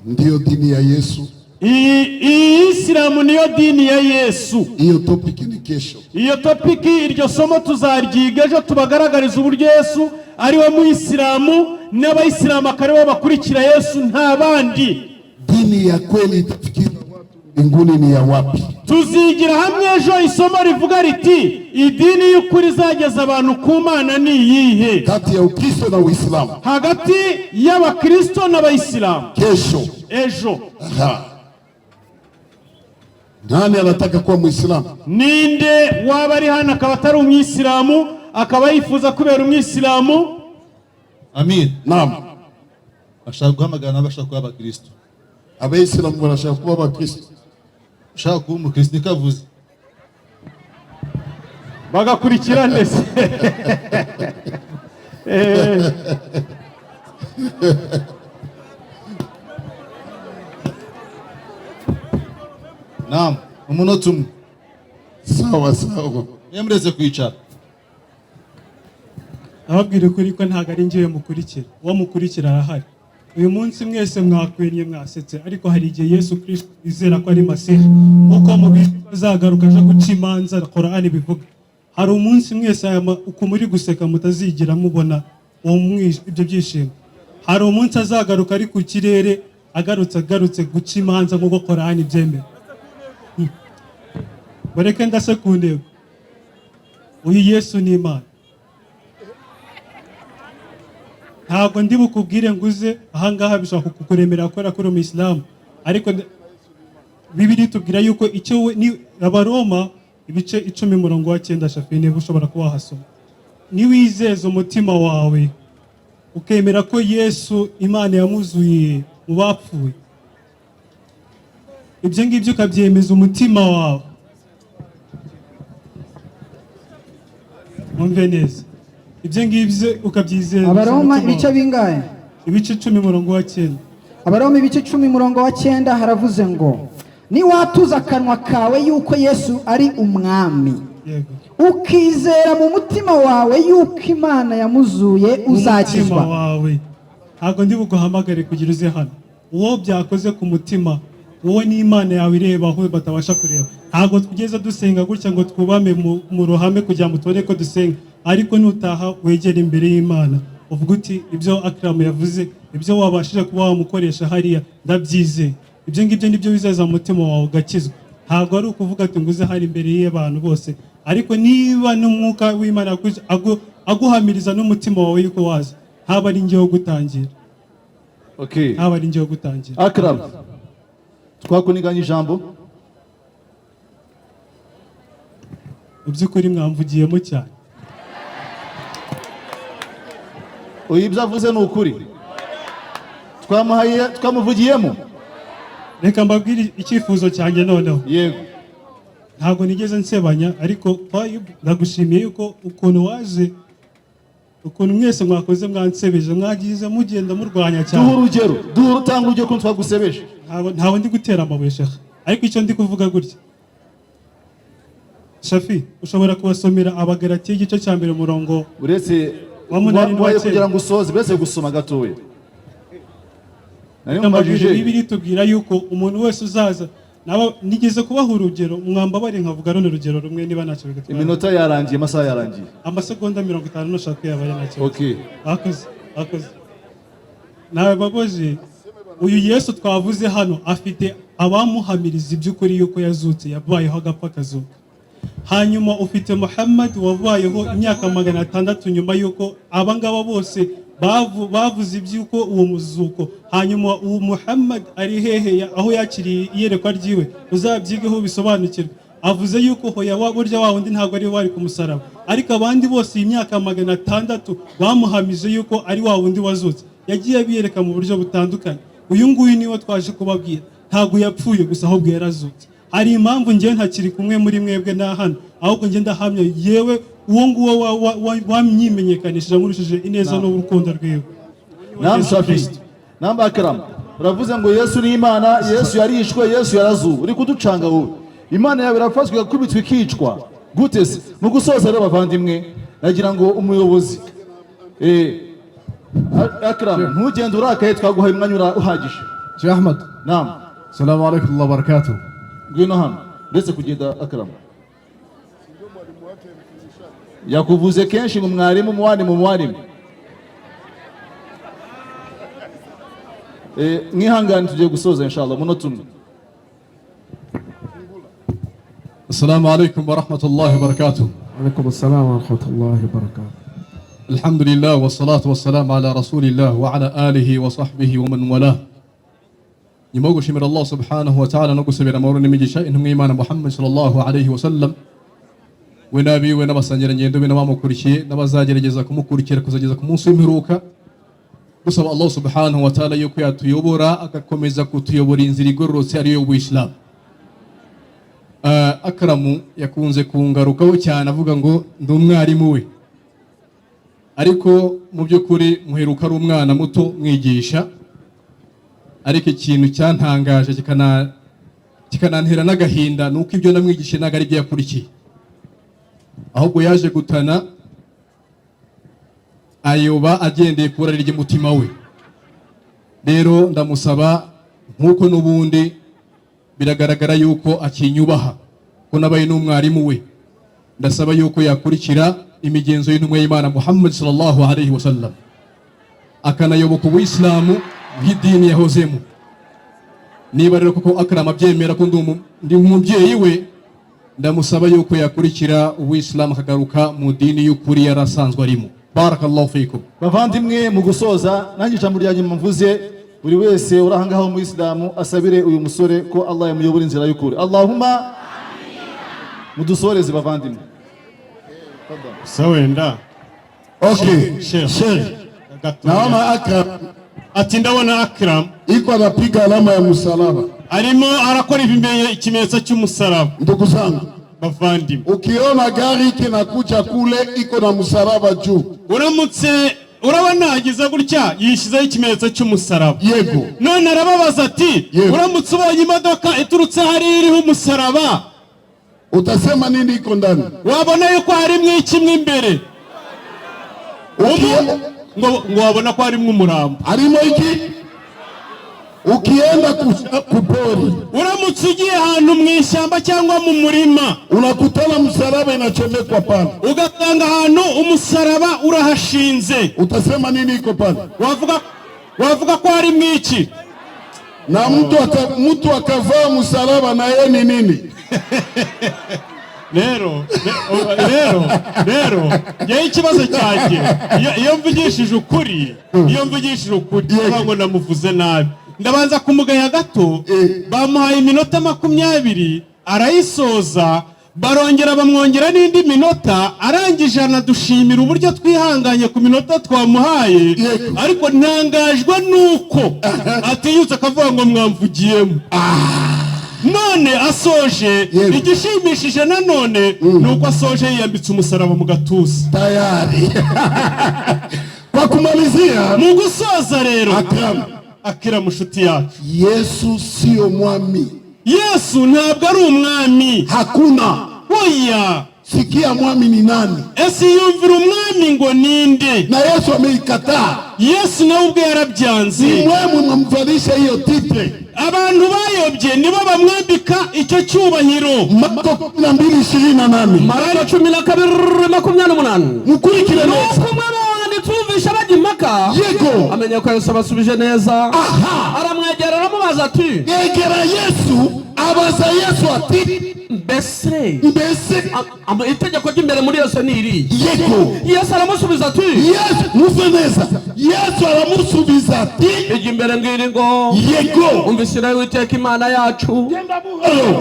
Ndiyo dini ya Yesu. Iyi isilamu niyo dini ya Yesu. Hiyo topic ni kesho. Iyo topic, iryo somo tuzaryiga ejo, tubagaragariza uburyo Yesu ari we muyisilamu n'abayisilamu akaba aribo bakurikira Yesu, nta bandi. Dini ya kweli itafikiza watu mbinguni ni ya wapi? Tuzigira hamwe ejo isomo rivuga riti: "Idini y'ukuri izageza abantu ku Mana ni iyihe?" Kati ya Ukristo na Uislamu. Hagati y'abakristo n'abayisilamu. Kesho. Ejo. Aha. Nani anataka kuwa Muislamu? Ninde waba ari hano akaba atari umwisilamu, akaba yifuza kubera umwisilamu? Amir. Naam. Bashaka guhamagara n'abashaka kuba abakristo. Abayisilamu barashaka kuba abakristo. Ushaka kuba umukristo, niko avuze. Bagakurikira ndetse. Naam, umunota umwe. Sawa sawa. Niyo muretse kwicara. Nababwira ukuri ko ntabwo ari njyewe mukurikira, uwo mukurikira arahari. Uyu munsi mwese mwakwiriye, mwasetse, ariko hari igihe Yesu Kristo wizera ko ari Masiha, kuko mubizi ko azagaruka aje guca imanza, Korani bivuga. Hari umunsi mwese aya uku muri guseka mutazigira mubona uwo ibyo byishimo. Hari umunsi azagaruka ari ku kirere, agarutse guca imanza nk'uko Korani ibyemera. Bareke ndase ku ntego. Uyu Yesu ni Imana. Ntabwo ndi bukubwire ngo uze ahangaha, bishobora kukuremera kubera ko uri umuyisilamu, ariko Bibiliya itubwira yuko icyo we ni Abaroma ibice 10 umurongo wa 9, Shafi, niba ushobora kuba wahasoma. Niwizeza umutima wawe ukemera ko Yesu Imana yamuzuye mu bapfuye, ibyo ngibyo ukabyemeza umutima wawe, mwumve neza, ibyo ngibyo ukabyizeza Abaroma umutima ibice wawe. bingahe? Ibice 10 umurongo wa 9. Abaroma ibice 10 umurongo wa 9 haravuze ngo niwatuza akanwa kawe yuko Yesu ari umwami, Yego. ukizera mu mutima wawe yuko Imana yamuzuye, uzakizwa. Umutima wawe. Ntabwo ndi buguhamagare kugira uze hano. Uwo byakoze ku mutima, wowe n'Imana yawe ireba aho batabasha kureba. Ntabwo tugeze dusenga gutya ngo twubame mu ruhame kugira ngo tubone ko dusenga, ariko nutaha wegere imbere y'Imana uvuga uti ibyo Akram yavuze, ibyo wabashije kuba wamukoresha hariya ndabyizeye. Ibyo ngibyo nibyo wizeza mu mutima wawe ugakizwa. Ntabwo ari ukuvuga ati nguze hari imbere y'abantu bose, ariko niba n'umwuka w'Imana aguhamiriza n'umutima wawe yuko waza, haba ari njyewe gutangira. Okay. Haba ari njyewe gutangira. Akram, twakuniganya ijambo. Mu by'ukuri mwamvugiyemo cyane. Uyu ibyo avuze ni ukuri. Twamuvugiyemo. Reka mbabwire icyifuzo cyanjye noneho. Yego. Ntabwo nigeze nsebanya, ariko ndagushimiye yuko ukuntu waje, ukuntu mwese mwakoze mwansebeje, mwagize mugenda murwanya cyane. Duha urugero, tanga urugero ukuntu twagusebeje. Ntabwo ndi gutera amabuye Sheikh, ariko icyo ndi kuvuga gutya. Shafi, ushobora kubasomera Abagalatiya igice cya 1 umurongo uretse wa 8 n'uwa waye 9. kugira ngo usoze, uretse gusoma gatoya. Nari Reka mbabwire, mubajije. Bibiliya itubwira yuko umuntu wese uzaza, nabo nigeze kubaha urugero, mwambabare nkavuga runo rugero rumwe niba ntacyo bigatwara. Iminota yarangiye, amasaha yarangiye. Amasegonda 50 nushaka yabaye ntacyo. Okay. Akoze, akoze. Nababaje, uyu Yesu twavuze hano afite abamuhamiriza iby'ukuri yuko yazutse, yabayeho agapfa akazuka. Hanyuma ufite Muhammad wabayeho imyaka 600 nyuma yuko abangaba bose bavuze iby'uko uwo muzuko. Hanyuma uwo Muhammad ari hehe aho yakiriye iyerekwa ryiwe, uzabyigeho ubisobanukirwe. Avuze yuko hoya burya wa wundi ntabwo ari we wari ku musaraba, ariko abandi bose iyi myaka 600 bamuhamije yuko ari wa wundi wazutse. Yagiye abiyereka mu buryo butandukanye. Uyu nguyu niwe twaje kubabwira, ntabwo yapfuye gusa ahubwo yarazutse. Hari impamvu njye ntakiri kumwe muri mwebwe na hano, ahubwo njye ndahamya yewe uwo nguwo wamyimenyekanishije ankurushije ineza n'urukundo rwiwe. Naam Shafi, naam Akram, uravuze ngo Yesu ni Imana, Yesu yarishwe, Yesu yarazuwe. Uri kuducanga wowe. Imana yawe irafatwa igakubitwa ikicwa. Gute se? Mu gusoza rero bavandimwe, nagira ngo umuyobozi Akram, ntugende urakaye, twaguhaye umwanya uhagije. Sheikh Ahmed. Naam. Assalamu alaikum wa barakatuh. Ngwino hano, uretse kugenda Akram. Yakuvuze kenshi ngo mwarimu, mwarimu, mwarimu. Mwihangane tugiye gusoza inshallah umunota umwe. Assalamu alaikum wa rahmatullahi wa barakatuh. Alaikum assalam wa rahmatullahi wa barakatuh. Alhamdulillah wa salatu wa salam ala rasulillah wa ala alihi wa sahbihi wa man walah. Nyuma yo gushimira Allah subhanahu wa ta'ala no gusabira amahoro n'imigisha intumwa y'Imana Muhammad sallallahu alayhi wa sallam, we n'abiwe n'abasangirangendo be n'abamukurikiye n'abazagerageza kumukurikira kuzageza ku munsi w'imperuka, dusaba Allah subhanahu wa ta'ala yuko yatuyobora, agakomeza kutuyobora inzira igororotse, ariyo y'ubuyisilamu. Akaramu yakunze kungarukaho cyane avuga ngo ndi umwarimu we, ariko mu by'ukuri muheruka ari umwana muto mwigisha. Ariko ikintu cyantangaje kikanantera n'agahinda ni uko ibyo namwigishije ntabwo ari byo yakurikiye, ahubwo yaje gutana, ayoba agendeye ku irari ry'umutima we. Rero ndamusaba, nk'uko n'ubundi biragaragara yuko akinyubaha ko nabaye n'umwarimu we, ndasaba yuko yakurikira imigenzo y'intumwa y'Imana Muhammad sallallahu alayhi wa sallam, akanayoboka ubuyisilamu nk'idini yahozemo. Niba rero koko Akarama abyemera ko ndi nk'umubyeyi we, ndamusaba yuko yakurikira ubuyisilamu, akagaruka mu dini y'ukuri yari asanzwe arimo. Barakallahu fikum. Bavandimwe, mu gusoza, nanjye ijambo rya nyuma mvuze, buri wese uri aha ngaha w'umuyisilamu asabire uyu musore ko Allah yamuyobora inzira y'ukuri. Allahumma mudusoreze, bavandimwe. Gusa wenda Okay. Sheikh. Sheikh. Gatoya. Naona Akram Ati ndabona Akram iko anapiga alama ya msalaba. arimo arakora ikimenyetso cy'umusaraba. Ndugu zangu, Bavandimwe, ukiona gari kinakuja kule iko na msalaba juu, uramutse urabona agize gutya yishyizeho ikimenyetso cy'umusaraba. Yego. None arababaza ati Yego. uramutse ubonye imodoka iturutse hariya iriho umusaraba, Utasema nini iko ndani? wabona yuko harimo iki mo imbere? Ngo wabona ko harimo umurambo. Harimo iki? Ukienda kupori, Uramutse ugiye ahantu mu ishyamba cyangwa mu murima, unakutana msalaba inachomekwa pale, ugasanga ahantu umusaraba urahashinze, utasema nini iko pale? Wavuga ko harimo iki? Na mtu akavaa msalaba na yeye ni nini? Rero njyewe ikibazo cyanjye, iyo mvugishije ukuri kuvuga ngo namuvuze nabi, ndabanza kumugaya gato. Bamuhaye iminota 20 arayisoza, barongera bamwongera n'indi minota, arangije anadushimira uburyo twihanganye ku minota twamuhaye. Ariko ntangajwe nuko atiyutse akavuga ngo mwamvugiyemo. None asoje. Igishimishije nanone ni uko asoje yiyambitse umusaraba mu gatuza. Tayari. Kwa kumalizia, Mu gusoza rero, Akram, Akira mushuti yacu, Yesu sio mwami. Yesu ntabwo ari umwami. Hakuna. Oya. Sikia, mwami ni nani? Ese yumvira umwami ngo ninde? Na Yesu ameikataa. Yesu nawe ubwe yarabyanze. Ni mwemwe mwamvalisha hiyo titre. Abantu bayobye nibo bamwambika icyo cyubahiro. Marko 12:28. Mariko 12:28. Mukurikire neza. Nuko umwe mu banditsi wumvisha bajya impaka, amenya ko Yesu abasubije neza, aramwegera aramubaza ati, Yegera Yesu, abaza Yesu ati, mbese mbese itegeko ry'imbere muri yose ni irihe? Yesu aramusubiza ati, Yesu, muve neza. Yesu aramusubiza ati, ijya imbere ngiri ngo, umva Isirayeli, Uwiteka Imana yacu.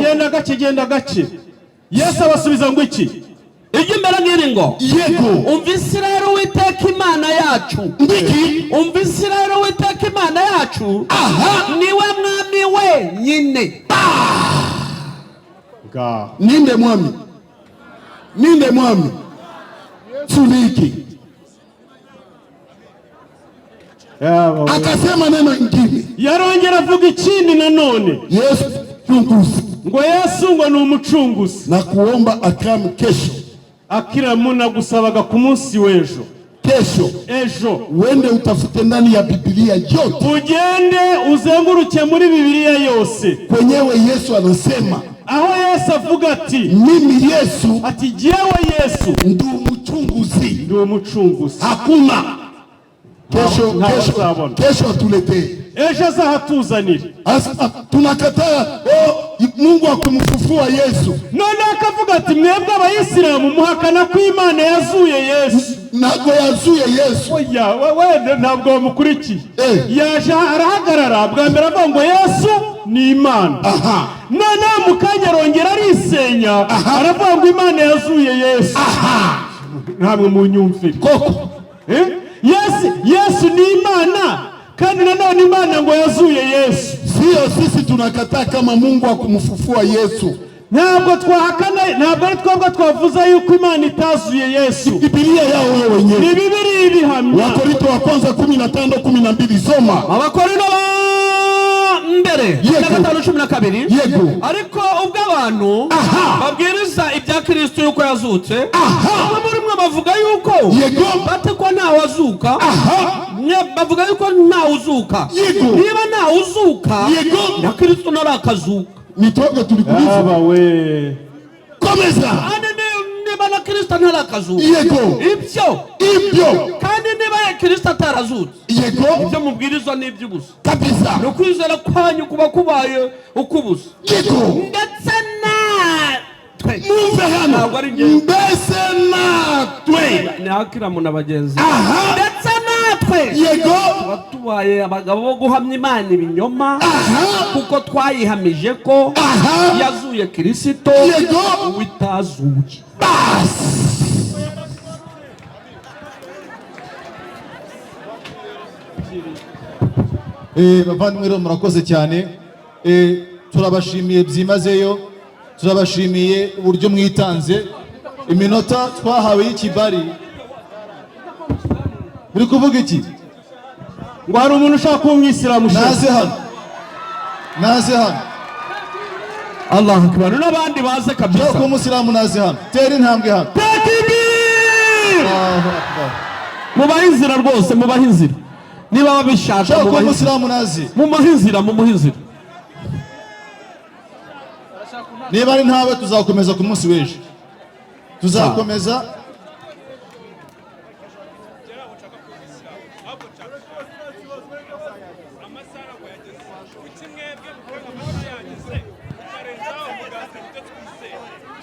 Genda gake, genda gake. Yesu abasubiza ngo iki? Ijya imbere ngiri ngo, umva Isirayeli, Uwiteka Imana yacu. Ndiki? Umva Isirayeli, Uwiteka Imana yacu niwe mwami wenyine. Ngaho. Ninde mwami? Ninde mwami? Yesu ni iki? Yaba we. Akasema neno ingine. Yarongera avuga ikindi nanone. Yesu mchunguzi. Ngo Yesu ngo ni umucunguzi. Na kuomba Akram, kesho. Akiramu, nagusabaga ku munsi w'ejo. Kesho. Ejo. Uende utafute ndani ya Biblia yote. Ugende uzenguruke muri Bibiliya yose. Kwenyewe Yesu anasema, aho Yesu avuga ati, mimi Yesu, ati jyewe Yesu ndi umuchunguzi. Ndi umucunguzi. Hakuna. Kesho, Ntawe kesho, azabona. Kesho atuletee. Ejo azahatuzanire. Asa, tunakataa, oh, Mungu akumfufua Yesu. Noneho akavuga ati mwebwe abayisilamu muhakana ko Imana yazuye Yesu. Ntabwo yazuye Yesu. Oya, wenda ntabwo bamukurikiye. Yaje arahagarara bwa mbere avuga ngo Yesu ni Imana. Noneho mu kanya arongera arisenya, aravuga ngo Imana yazuye Yesu. Ntabwo munyumvire koko. Yesu ni Imana, kandi nanone Imana ngo yazuye Yesu. Sio sisi tunakataa kama Mungu akumfufua Yesu. Ntabwo twahakana, ntabwo ari twebwe twavuze yuko Imana itazuye Yesu. Biblia yao wewe wenyewe. Ni Bibiliya ibihamya. Wakorinto wa kwanza 15:12, soma. Abakorino ba mbere 5:12. Yego. Ariko ubwo abantu babwiriza ibya Kristo yuko yazutse, bamwe muri mwe bavuga yuko bate ko ntawe azuka. Mwe bavuga yuko ntawe uzuka. Niba ntawe uzuka, na Kristo ntarakazuka. Ni twebwe turi kubivuga. Yaba we. Komeza. Kandi niba na Kristo ntarakazuka, ibyo Ibyo. kandi niba Kristo atarazutse, ibyo mubwirizwa ni iby'ubusa Kabisa. Ni ukwizera kwanyu kuba kubaye ukubusa. Ndetse natwe. Mwumve hano. Ntabwo ari njyewe. Mbese natwe. Ni Akiramu na bagenzi. Ndetse natwe tuba tubaye abagabo bo guhamya Imana ibinyoma, kuko twayihamije ko yazuye Kirisito uwitazuye. Bavandimwe rero murakoze cyane. Turabashimiye byimazeyo, turabashimiye uburyo mwitanze. Iminota twahawe y'ikibari muri kuvuga iki? Ngo hari umuntu ushaka kuba umwisilamu. Naze hano, naze hano. Allahu akbar, n'abandi baze kabisa. Ushaka kuba umusilamu naze hano, tera intambwe hano. Takbir! Allahu akbar. Mubahe inzira rwose, mubahe inzira niba babishaka. Ushaka kuba Mubahe umusilamu naze. Mumuhe inzira, mumuhe inzira. Niba ari ntawe, tuzakomeza ku munsi w'ejo, tuzakomeza.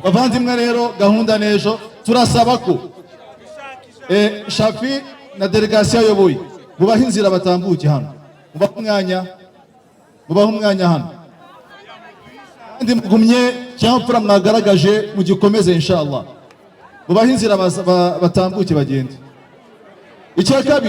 Bavandimwe rero, gahunda n'ejo, turasaba ko Shafi na delegasiyo ayoboye bubahe inzira batambuke hano, mubahe umwanya, mubahe umwanya hano, kandi mugumye cyangwa mwagaragaje mugikomeze inshallah. Bubahe inzira batambuke bagende. Icya kabiri.